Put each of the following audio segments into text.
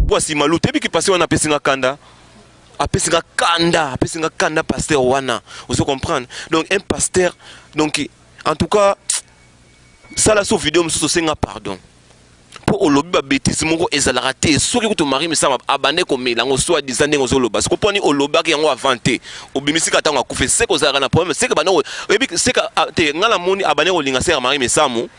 Po nsima lutu ebiki pasteur wana apesi nga kanda, apesi nga kanda, apesi nga kanda pasteur wana. Ozo comprendre? Donc un pasteur, donc en tout cas sala so video mosusu, osenga pardon mpo olobi babêtises moko ezalaka te. Soki kutu Marie Misamu abande komela yango so adisa ndenge ozoloba, siko mponi olobaki yango avant te, obimisika ntango akufi, seke ozalaka na problème, seke bande oyebi seke te. Ngai namoni abande kolinga sœur Marie Misamu.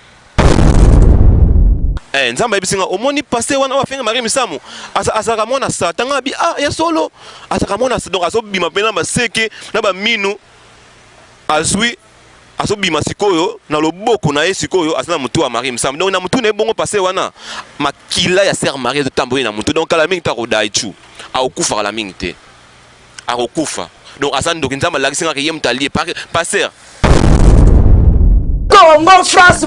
Nzambe ayebisi nga, omoni pasteur wana oyo afenga Marie Misamu, azalaka mwana Satan. Nga abi ah, ya solo, azalaka mwana. Donc azobima mpe na maseke na baminu azwi, azobima sikoyo na loboko na ye. Sikoyo aza na motu ya Marie Misamu, donc na motu na ye bongo pasteur wana, makila ya sœur Marie ezotambola ye na motu. Donc kala mingi te akodai tu, akokufa kala mingi te, akokufa. Donc aza ndoki. Nzambe alakisi ngaka ye moto alie pasteur. Congo France.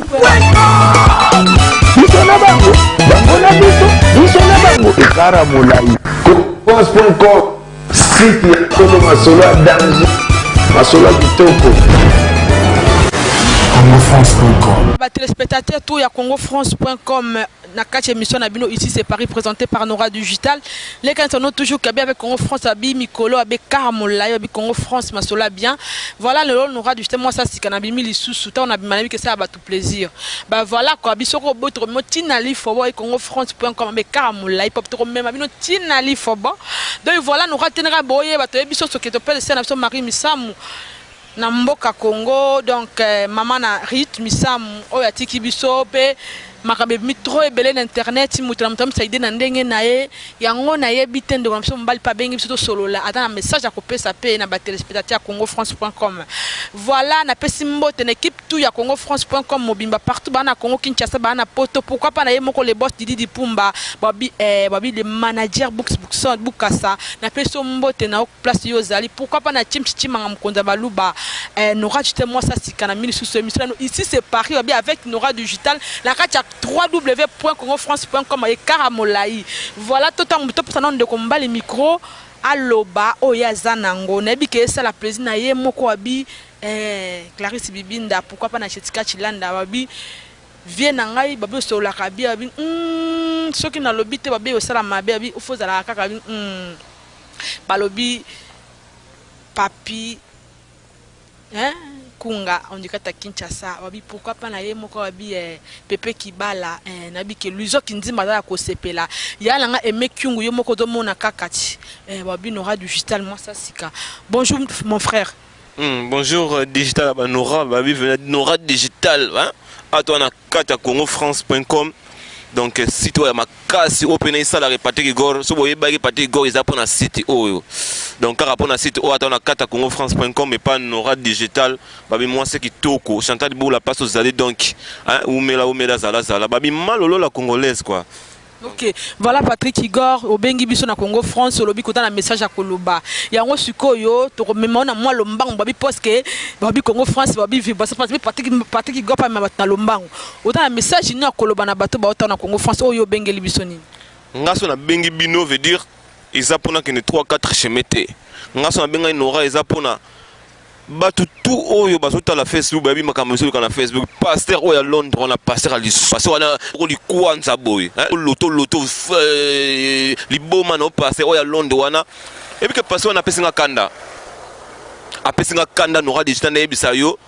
Biso na bango, bango na biso, biso na bango, ekara molai. France.com, site ya solo, masolo ya danger, masolo ya kitoko. congofrance.com. Batéléspectateur tout ya congofrance.com, na kati émission na bino Ici c'est Paris, présenté par Nora Digital, les no toujours kabi avec Congo France. Abi mikolo abe kara molai, abi Congo France masola bien. Voilà, lelo Nora Digital, moi ça sika na bimi lisusu ta on abima na bi que ça ba tout plaisir. Bah voilà quoi, biso ko boto mo tina li fo boy congofrance.com abe kara molai pop to mema bino tina li fo bon. Donc voilà, Nora tenera boye bato biso soki to pele na biso Marie Misamu na mboka Congo. Donc mama na Rit Misamu oyo atiki biso mpe makambo ebimi trop ebele na internet, moto na moto amisa idée na ndenge na ye. Yango nayebi te, ndeko na biso mobali mpe abengi biso, tosolola, ata na message ya kopesa mpe na batéléspectateur ya congofrance.com. Voilà, napesi mbote na équipe tout ya congofrance.com mobimba, partout baa na Congo Kinshasa, baa na Poto, pourquoi pas na ye moko le boss Didi Dipumba, babi, babi le manager Books Bookson Bukasa, napesi yo mbote na place yo ozali. Pourquoi pas na Tim Chichimanga, mokonzi ya baluba. Nora Digital, mwasi asika na mini susu émission nano Ici c'est Paris, babi avec Nora Digital na kati ya www.congofrance.com, ekara molai. Voilà, totango topesa nano ndeko mobali micro, aloba oyo aza nango. Nayebi ke esala plaisir na ye moko abi Clarisse Bibinda, pourquoi pas na Chetika Chilanda, babi vie na ngai, babi osololaka bi, babi soki nalobi te, babi osala mabe, babi ofo ozalaka kaka babi balobi papi, hein? Kunga ondikata Kinshasa, babi pourquoi pas na ye moko babi Pepe Kibala, nayebi ke Luizo Kindimba aza ya kosepela ya nanga Aime Kyungu, yo moko ozomona kaka ti babi Nora Digital, mwasa sika. Bonjour mon frère. Bonjour digital ba Nora, babi Nora Digital, hein? Ato na kati ya congofrance.com, donc site oyo ya makasi oyo mpena esalaka Patrick Igor. So boyebaki Patrick Igor eza mpona site oyo, donc kaka mpona site oyo ata na kati ya congofrance.com epa Nora Digital, babi mwasi kitoko Chantal Boula, place ozali. Donc umela umela, zala zala, babi malolo la congolaise quoi. Ok, voilà, Patrick Igor, obengi biso na Congo France, olobi kota na message ya koloba yango. Sikoyo tokomema na mwa lombango, babi poske babi Congo France, babi vibration parce que Patrick Igor pa bato na lombango. Ota na message nini ya koloba na bato baota na Congo France oyo obengeli biso nini? Nga so nabengi bino, veut dire eza mpona kende 3 4 chemin te. Nga so nabengai Nora, eza mpona bato tu oyo bazotala Facebook, bayebi makambo ezoleka na Facebook. Pasteur oyo ya Londres wana, pasteur ya lisu, pasteur wana likwanza boye, loto loto liboma na pasteur oyo ya Londres wana. Eyebi ke pasteur wana apesi nga kanda, apesi nga kanda. Nora Digital, nayebisa yo,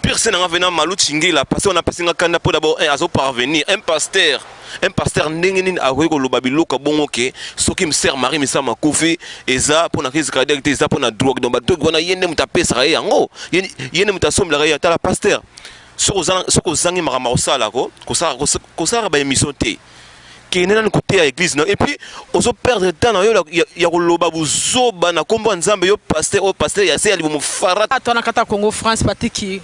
pire se nanga vena Malu Chingila. Pasteur wana apesi nga kanda mpo d'abord azo parvenir un pasteur ndenge nini akoki koloba biloko bongo ke soki sœur Marie Misamu akufi, eza mpona crise cardiaque te, eza mpona drogue. Donc badrogue wana, ye nde moto apesaka ye yango, ye nde moto asombelaka ye. Atala pasteur, soki ozangi makambo kosalako, kosalaka baémission te, kende nani koteya église na. Et puis ozo perdre temps na yo ya koloba buzoba na nkombo ya Nzambe. Yo pasteur oyo, pasteur ya se ya libomo fara. Ata na kata Congo France, Patiki.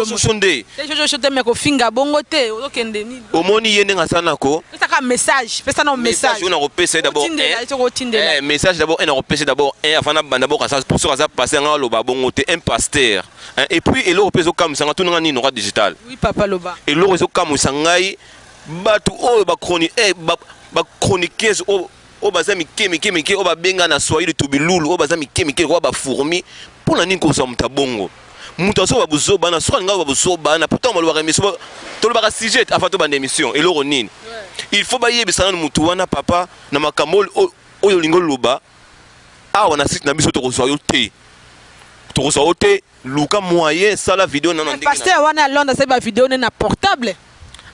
Soso nde. Te, me kofinga bongo te, ozokende nini? Omoni ye ndenge aza nako. Pesaka message, pesa na message. Oyo nakopesa ye d'abord message, d'abord un nakopesa d'abord un avant na banda boko aza soki aza pasteur, nga aloba bongo te, un pasteur. Et puis eloko mpe ezokamwisa nga, tunanga nini, Nora Digital? Oui papa, loba. Eloko ezokamwisa ngai, bato oyo bachroniqueuse oyo baza mike mike mike, oyo babenga na Swahili tubilulu, oyo baza mike mike lokola bafourmi, mpo na nini kozwa moto ya bongo? Moto azoba buzoba na soki alinga ba buzoba na pourtant malobaka émission, tolobaka sujet avant tobanda émission. Eloko nini il faut bayebisa nanu motu wana? Papa, na makambo oyo olingi oloba awa na site na biso, tokozwa yo te, tokozwa yo te. Luka moyen, sala video nano. Pasteur wana ya Londres asali bavideo ne na portable.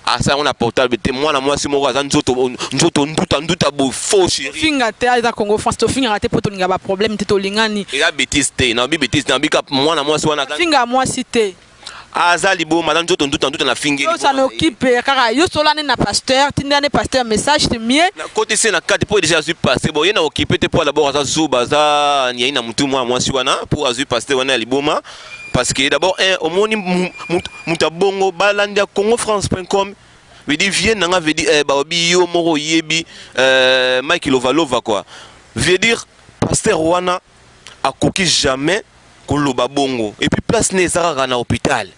Asala yango na portable te. Mwana mwasi moko aza nzoto nzoto nduta nduta bo faux chéri. Finga te, eza Congo France, tofingaka te mpo tolinga baproblème te, tolingani. Eza bêtise te, nabi bêtise, nabi ka mwana mwasi wana. Finga mwasi te. Aza liboma, aza nzoto nduta nduta na fingi. Osana okipe kaka yo, solani na pasteur, tindani pasteur message te mie. Nakoti se na kati mpo déjà azwi pasteur. Bon, ye na okipe te mpo d'abord aza zuba, aza niai na mutu. Mwana mwasi wana mpo azwi pasteur wana ya liboma, parce que d'abord un omoni moto abongo balandi ya congofrance.com veut dire vie nanga, veut dire baobi yo moko oyebi Mike Lovalova quoi. Veut dire pasteur wana akoki jamais koloba bongo. Et puis place ne eza kaka na hôpital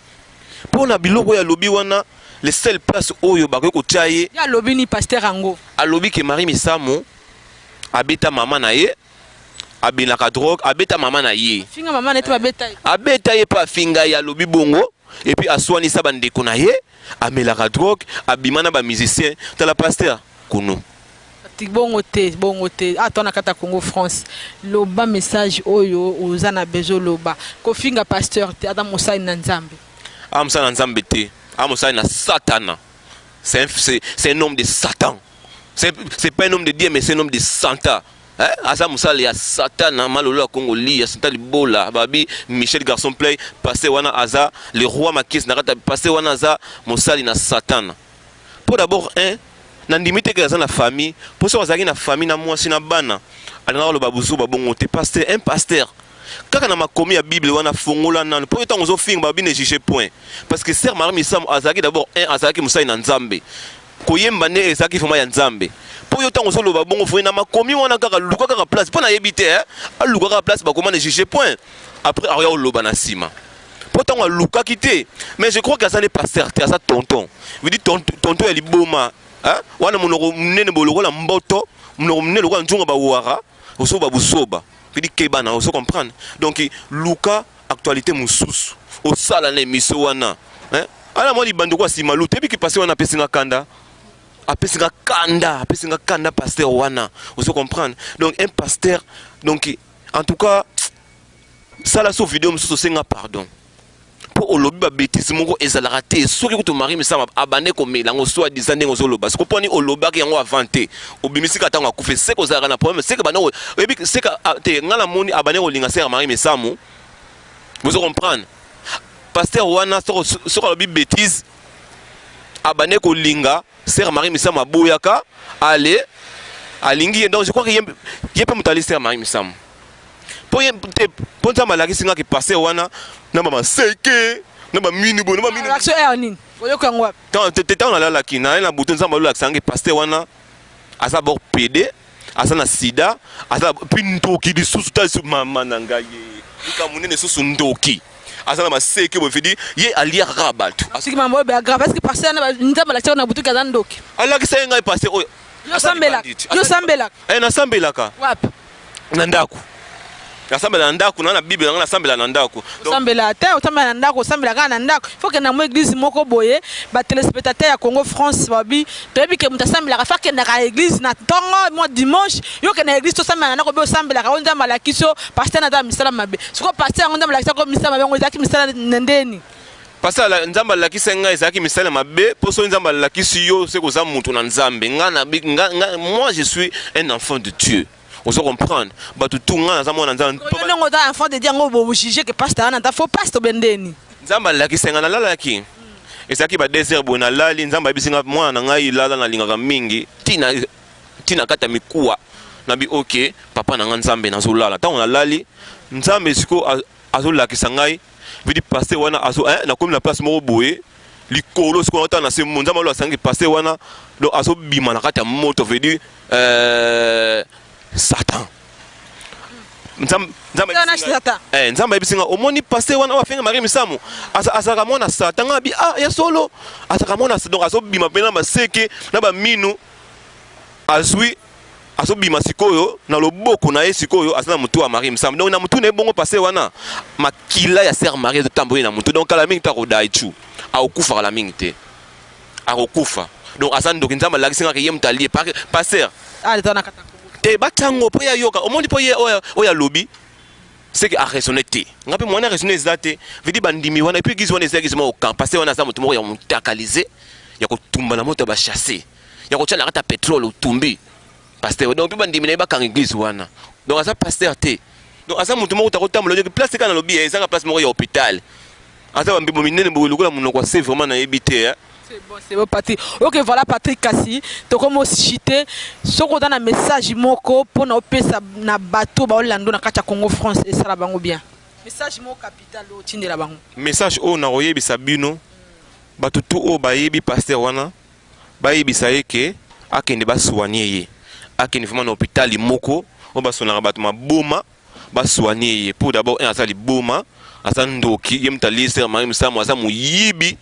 mpo na biloko oyo alobi wana. Le seul place oyo bakoki kotia ye. Ye alobi ni pasteur yango? Alobi ke Marie Misamu abeta mama na ye, abelaka drogue, abeta mama na ye. Finga mama na ye te, babeta ye. Abeta ye mpe afinga ye, alobi bongo. Et puis aswanisa bandeko na ye, amelaka drogue, abima na bamusicien. Tala pasteur kunu. Bongo te, bongo te. Ata na kati ya Congo France, loba message oyo oza na besoin. Loba, kofinga pasteur te, aza mosali na Nzambe. Aza mosali na Nzambe te, aza mosali na Satana. C'est un homme de Satan, c'est pas un homme de Dieu, mais c'est un homme de Satan. Eh, aza mosali ya Satana, malolo ya Kongo li ya Satan libola. Babi Michel Garçon Play, pasteur wana aza le roi makesi na kati. Pasteur wana aza mosali na Satana mpo d'abord un nandimi te ke aza na famille, mpo soki azalaki na famille na mwasi na bana, alingaka koloba buzuba bongo te. Pasteur, un pasteur kaka na makomi ya Bible wana, fongola nanu mpo yo ntango ozofinga, babi ne juge point, parce que sœur Marie Misamu azalaki d'abord un azalaki mosali na Nzambe, koyemba nde ezalaki vraiment ya Nzambe. Mpo yo ntango ozoloba bongo, foye na makomi wana kaka, luka kaka place mpo nayebi te, aluka kaka place bakoma ne juge point, après akoya koloba na nsima. Mpo ntango alukaki te, mais je crois que aza ne pasteur te, aza tonton, veut dire tonton ya liboma wana, monoko monene boye lokola mboto, monoko monene lokola nzunga bawara, osoba buzoba. Veut dire keba na ozo comprendre. Donc luka actualité mosusu osala na émission wana. Ala mwa libando kwa nsima lu toyebi ke pasteur wana apesi nga kanda, apesi nga kanda, apesi nga kanda pasteur wana, ozo comprendre. Donc un pasteur, donc en tout cas sala so video mosusu, osenga pardon mpo olobi babêtises moko ezalaka te. Soki kutu Marie Misamu abande komela yango soi disant ndenge ozoloba, siko mponi olobaki yango avant te, obimisi kaka ntango akufi, seke ozalaka na problème, seke bande oyebi seke te. Ngai namoni abande kolinga sœur Marie Misamu, bozo comprendre. Pasteur wana soki alobi bêtise, abande kolinga sœur Marie Misamu, aboyaka ale alingi ye. Donc je crois que ye mpe moto ali sœur Marie Misamu, mpo ye te, mpo Nzambe alakisi ngaki pasteur wana na bamaseke na baminu boye na baminu. Action air nini oyoka yango wapi? Ntango nalalaki naye na butu, Nzambe alolakisa ngai pasteur wana aza bor pédé, aza na sida, aza mpe ndoki lisusu. Ta mama na ngai ye likambo monene lisusu, ndoki, aza na maseke boye, vedi ye aliaka kaka bato. Soki mambo oyo baya grave, est-ce que pasteur wana Nzambe alakisaka na butu aza ndoki? Alakisa ye ngai pasteur oyo. Yo osambelaka? Yo osambelaka? Eh, nasambelaka. Wapi? Na ndako, nasambela na ndako na Bible nanga, nasambela na ndako. Osambela te, osambela na ndako, osambela kaka na ndako. Faut kenda mo église moko boye. Batéléspectateur ya Congo France babi toyebi ke moto asambelaka fa akendaka église na ntongo mwa dimanche. Yo okenda église, tosambela na ndako be. Osambelaka oyo Nzambe alakisi yo pasteur naza misala mabe. Sikoyo pasteur yango Nzambe alakisi yako misala mabe, yango ezalaki misala na ndeni? Pasteur, Nzambe alakisi ngai ezalaki misala mabe, mpo soki Nzambe alakisi yo, soki oza moto na Nzambe, nga na nga, moi je suis un enfant de Dieu, ozo comprendre. Bato tu, nga naza mwana Nzambe. Yo ndenge oza enfant de Dieu yango, bojuge ke pasteur wana ata faux pasteur be ndeni? Nzambe alakisi ngai, nalalaki, ezalaki ba 2 heures boye, nalali, Nzambe ayebisi nga: "Mwana na ngai, lala, nalingaka mingi ntina ntina kati ya mikuwa." Nabi: "Ok, papa na nga Nzambe, nazolala." Ntango nalali, Nzambe sikoyo azolakisa ngai vidi pasteur wana azo nakomi na place moko boye likolo, sikoyo natala na se, Nzambe alo asangi pasteur wana, donc azobima na kati ya moto, veut dire Satan. Nzambe ayebisi nga: "Omoni pasteur wana oyo afenga Marie Misamu, azalaka mwana Satan." Nga abi: "Ah, ya solo, azalaka mwana." Donc azobima mpe na maseke na baminu azwi. Azobima sikoyo na loboko na ye, sikoyo aza na motu ya Marie Misamu. Donc na motu na ye bongo pasteur wana, makila ya sœur Marie ezotambola na motu. Donc kala mingi te akodai tu, akokufa kala mingi te, akokufa. Donc aza ndoki. Nzambe alakisi ngaka ye moto alie pasteur. Ah, eza na kata. Te, batango mpo ye ayoka, omoni, mpo ye oyo alobi c'est que araisonne te. Nga mpe mwana raisonne eza te. Vedi bandimi wana, et puis église wana eza église moko camp. Pasteur wana aza moto moko ya motakalize, ya kotumba na moto ya bachasse, ya kotia na kati ya pétrole, otumbi pasteur. Donc mpe bandimi na ye bakanga église wana. Donc aza pasteur te. Donc aza moto moko takotambola place kaka. Nalobi ezaka place moko ya hôpital, aza bambebo minene boye lokola monoko ase. Vraiment nayebi te, eh. C'est bon, c'est bon, Patrick. Ok, voilà, Patrick Kassi. Tokomo chité. Soko oza na message moko pona opesa na bateau ba olando na kati ya Congo France et sala bango bien. Message moko capital otindela bango. Message oyo nakoyebisa bino, bato tu oyo bayebi pasteur wana, bayebisa ye ke akende basoigne ye, akende vraiment na hôpital moko oyo basonaka bato maboma, basoigne ye. Pour d'abord un, aza liboma, aza ndoki. Ye moto alie sœur Marie Misamu, aza moyibi.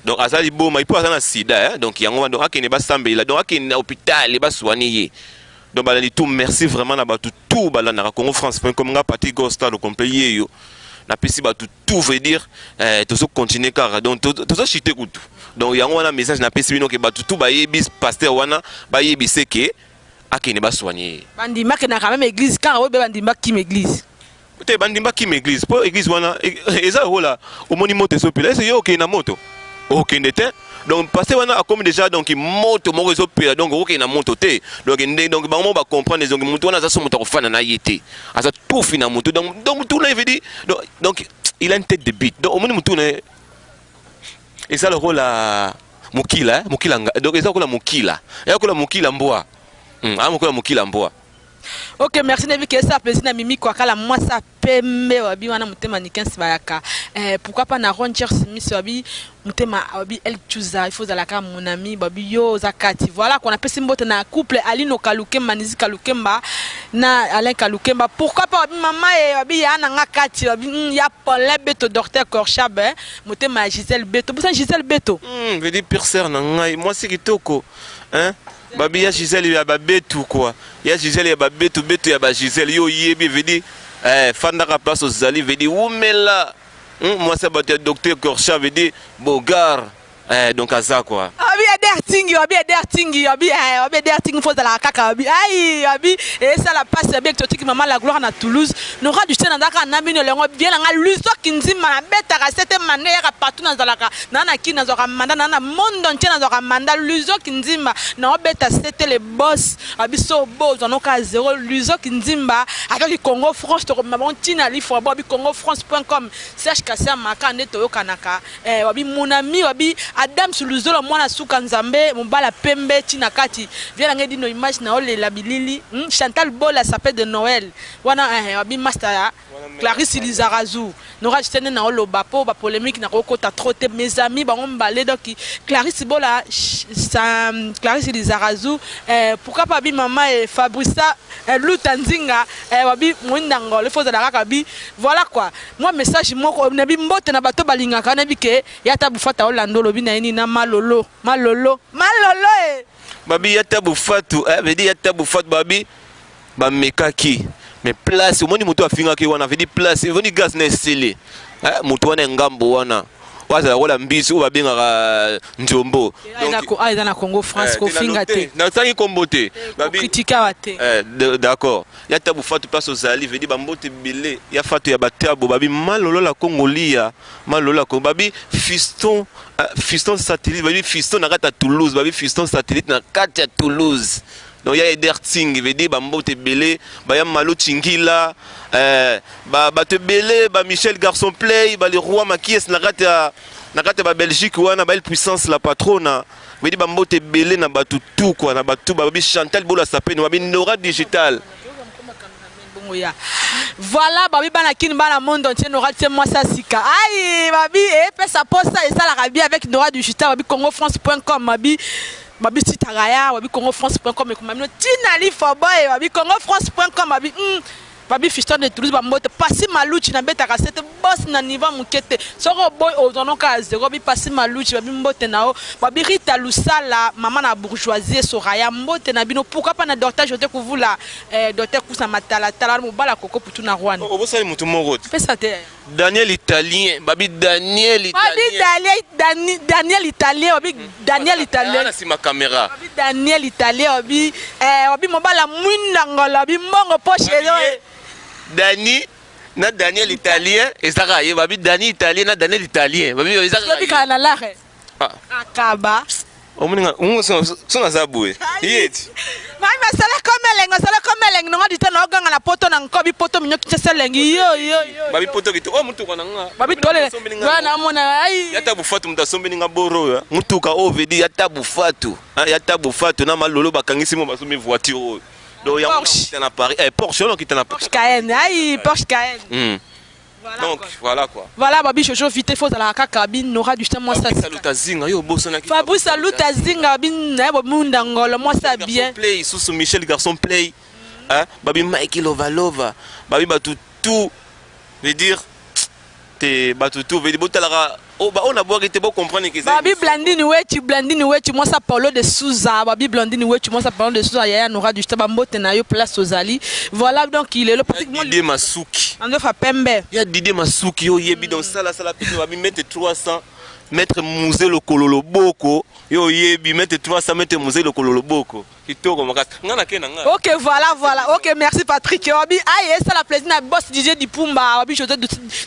Donc aza liboma, ipo aza na sida, eh? Donc yango wana, donc akende basambela, donc akende na hôpital basoigne ye. Donc balandi tout, merci vraiment na bato tout balandaka Congo France comme nga Patrick Gosta le ye yo. Napesi bato tout, veut dire tozo continuer kaka, donc tozo chite kutu. Donc yango wana message napesi bino ke bato tout bayebi pasteur wana, bayebise ke akende basoigne ye. Bandima akendaka même église kaka oyo be bandima kima église. Te, bandimba kima église, mpo église wana eza lokola omoni moto ezopela, ese yo okende na moto? Okende te. Donc pasteur wana akomi déjà, donc moto moko ezopela, donc okokende na moto te. Donc nde donc bango moko bacomprendre. Donc moto wana aza so moto akofanda na ye te, aza tufi na moto. Donc motu na ye veut dire donc il a une tête de bite. Donc omoni motu na ye eza lokola mokila, eh? Mokila, donc eza lokola mokila, eza lokola mokila mbwa, aa lokola mokila mbwa. Ok, merci. Nayebi ke esa plaisir na Mimi Kwakala, mwasi pembe wabi wana motema nikensi bayaka. Pourquoi pas na Roncher Smith wabi motema wabi El Chuza, il faut ozalaka mon ami babi yo oza kati. Voilà qu'on apesi mbote na couple Alino Kalukemba, Nizi Kalukemba na Alain Kalukemba. Pourquoi pas wabi mama e wabi ya na nga kati wabi ya Paulin Beto, docteur Korchab, eh, motema ya Gisèle Beto, bosa Gisèle Beto. Veut dire pure sœur na ngai, mwasi kitoko, hein? Babi ya Gisèle ya babetu quoi, ya Gisèle ya babetu, betu ya bagisèle yo oyebi. Veut dire fandaka place ozali, veut dire wumela, mwasi ya bato ya docteur Korcha, veut dire bogar, donc aza quoi. Abi Eder Tingi, abi Eder Tingi, abi abi Eder Tingi, faut ozalaka kaka abi ai abi esala pasi abi exotique mama la gloire na Toulouse. Nora du Chien nazalaka na bino elengo bien na nga lusoki nzima nabetaka sete manda eyaka partout. Nazalaka naa na kini, nazwaka manda naa na monde entier, nazwaka manda. Lusoki nzimba naobeta sete le boss abi so bozwa noka zéro. Lusoki nzimba avec Congo France, tokomema bango ntina lifo bo abi congofrance.com. Serge Kasia maka nde toyokanaka, wabi mon ami wabi Adam Suluzolo, mwana suka nzambe mobala pembe ntina kati vie na ngai dino image na olela bilili, Chantal Bola sapin de Noël wana, wabi master ya Clarisse Lizarazu. Nora Jitene na oloba mpo bapolémique nakokota trop te. Mes amis bango mibale, donc Clarisse Bola sa, Clarisse Lizarazu, pourquoi pas bi mama e Fabrisa Luta Nzinga, wabi moinda ngolo, il faut ozala kaka bi. Voilà quoi, moi message moko nabi mbote na bato balingaka, nayebi ke ya ta bufata olanda olobi na ye nini na malolo malolo malolo e. Babi ya tabu fatu, veut dire ya tabu fatu, babi bamekaki mais place omoni moto afingaki wana, veut dire place omoni gaz na esili, moto wana ngambo wana oyo azala kola mbisi oyo babengaka nzombo. Eza na Congo France, kofinga te. Natangi kombo te. Kritika awa te. D'accord, ya tabu fatu, place ozali, veut dire bambote ebele ya fatu ya batabo. Babi malolola kongolia malolola kongo, babi fiston, fiston satellite, babi fiston na kati ya Toulouse, babi fiston satellite na kati ya Toulouse. Donc ya Eder Ting, veut dire bambote ebele baya Malo Chingila, bato ebele ba Michel Garçon Play, ba le roi Makies na kati ya babelgique wana, ba El Puissance la patrona, veut dire bambote ebele na bato tout quoi, na bato babi Chantal Bola Sapeni, babi Nora Digital. Bongo ya voilà, babi bana kini, bana monde entier, Nora tie mwasi ya sika ai babi epesa posa esalaka bien avec Nora Digital, babi congofrance.com, babi sitaka ya babi congofrance.com, ekoma bino ntina lifoboy, babi congofrance.com, babi. Babi Fiston de Toulouse, bambote. Pasi Maluchi nabetaka sete boss na niveau moke te. Soki oboyi ozwa kaka zéro. Babi Pasi Maluchi, babi mbote na yo. Babi Rita Lusala, mama na bourgeoisie Soraya, mbote na bino. Pourquoi pas na docteur José Kuvula, docteur Kusa Matalatala, mobala koko putu na Rwanda. Obosali motu moko te. Pesa te. Daniel Italien, babi Daniel Babi Italien. Daniel, Daniel Italien, babi Daniel Italien. Na nsima caméra. Babi Daniel Italien, babi babi mobala mwinda ngolo, babi mbongo poche ezo. Dani na Daniel Italien ezaka ye, babi Dani Italien na Daniel Italien. Babi ezaka Babi ye. kala na lare. Ah, Akaba. omoni nga ngo so naza boye. Ye ti. Mami masala comme elengi, masala comme elengi, nonga dita na oganga na poto na nkobi poto minyo kinshasa elengi. Yo yo yo. Babi poto kito. Oh, mutuka na nga. Babi tole. Asombeli nga. Wana mona ai. Yata bufatu mutu asombeli nga boro oyo. Mutuka oyo vedi yata bufatu. Yata bufatu na malolo bakangisi mo basombi voiture oyo. Donc yango Porsche. na na Paris. Eh, Porsche oyo kita na Porsche Cayenne. Ai, Porsche Cayenne. Voilà. Donc quoi. voilà quoi. Voilà babi Jojo vite faut la kaka bi Nora du moi ça. Fabrice Aluta Zinga yo obosanaki. Fabrice Aluta Zinga bi na bo munda ngolo moi ça Garçon bien. Play susu Michel Garçon Play. Hein? Babi Mike Lova Lova. Babi batu tout veut dire te batu tout veut dire botalaka oh ba on a boire te bo comprendre que Babi Blandine Wechi, Blandine Wechi, moi ça Paulo de Souza, Babi Blandine Wechi, moi ça Paulo de Souza, Yaya Nora du Staba Mbote na yo place aux Ali. Voilà donc il est le pratiquement Didier Masuki. Ando fa pembe. Ya Didier Masuki yo yebi donc sala sala pito babi mettre 300 mettre musée lokolo loboko yo yebi mettre 300 mettre musée lokolo loboko kitoko makasi nga na ke na nga. Ok, voilà, voilà. Ok, merci Patrick. Babi, aïe, ça la plaisir na boss Didier Dipumba, Babi José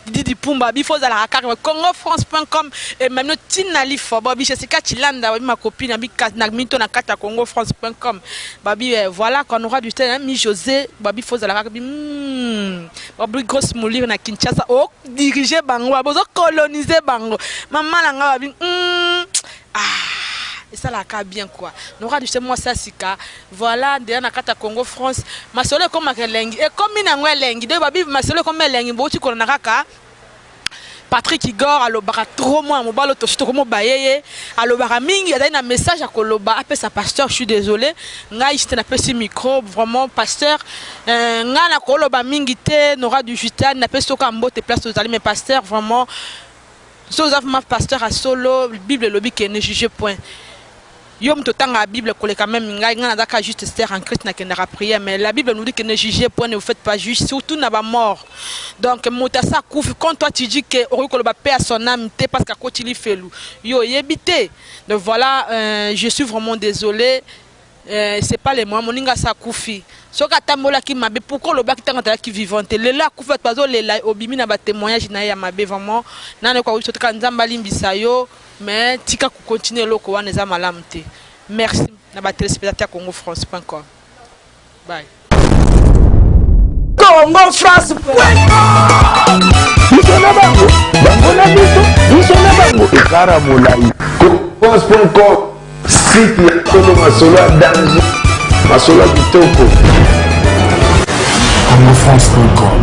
Didier Dipumba, Babi faut la carte congofrance.com et même Tina Lifo, Babi Jessica Chilanda, Babi ma copine, Babi na mito na kata congofrance.com. Babi voilà qu'on aura du temps, hein, mi José, Babi faut la carte, Babi grosse moulure na Kinshasa, oh diriger bango, bazo coloniser bango. Maman la nga babi ah esalaka bien quoi. Nora du moi ça sika. Voilà déjà na kata Congo France, masolo ekoma elengi, ekomi nango elengi. Donc babi masolo ekoma elengi, boti kolanda kaka Patrick Igor alobaka trop mwana mobali oyo tosi tokomoba ye alobaka mingi, azali na message ya koloba apesa pasteur. Je suis désolé, ngai te napesi micro vraiment pasteur, ngai nakoloba mingi te. Nora du Jutal napesi oka mbote place ozali, mais pasteur vraiment so oza vraiment pasteur ya solo, Bible elobi ke ne juge point. Yo moto otangaka Bible koleka même ngai, ngai nazaka juste sœur en Christ, nakendaka prière, mais la Bible nous dit que ne jugez point, ne vous faites pas juge, surtout na bamort. Donc moto asa akufi, quand toi tu dis que okoki koloba paix à son âme te parce qu'akotili felu, yo oyebi te. Donc voilà, je suis vraiment désolé, c'est pas le moment. Moninga asa akufi, soki atambolaki mabe, pourquoi olobaki ntango azalaki vivant te? Lelo akufi, bato bazolela, obimi na batémoignage na ye ya mabe. Vraiment nani okoka biso tika Nzambe alimbisa yo, mais tika kocontinue eloko wana eza malamu te. Merci na batéléspectateur congofrance.com, bye. Congo France. Biso na bango, bango na biso, biso na bango ekara molai. France.com, site ya solo, masolo ya danger, masolo ya kitoko. congofrance.com.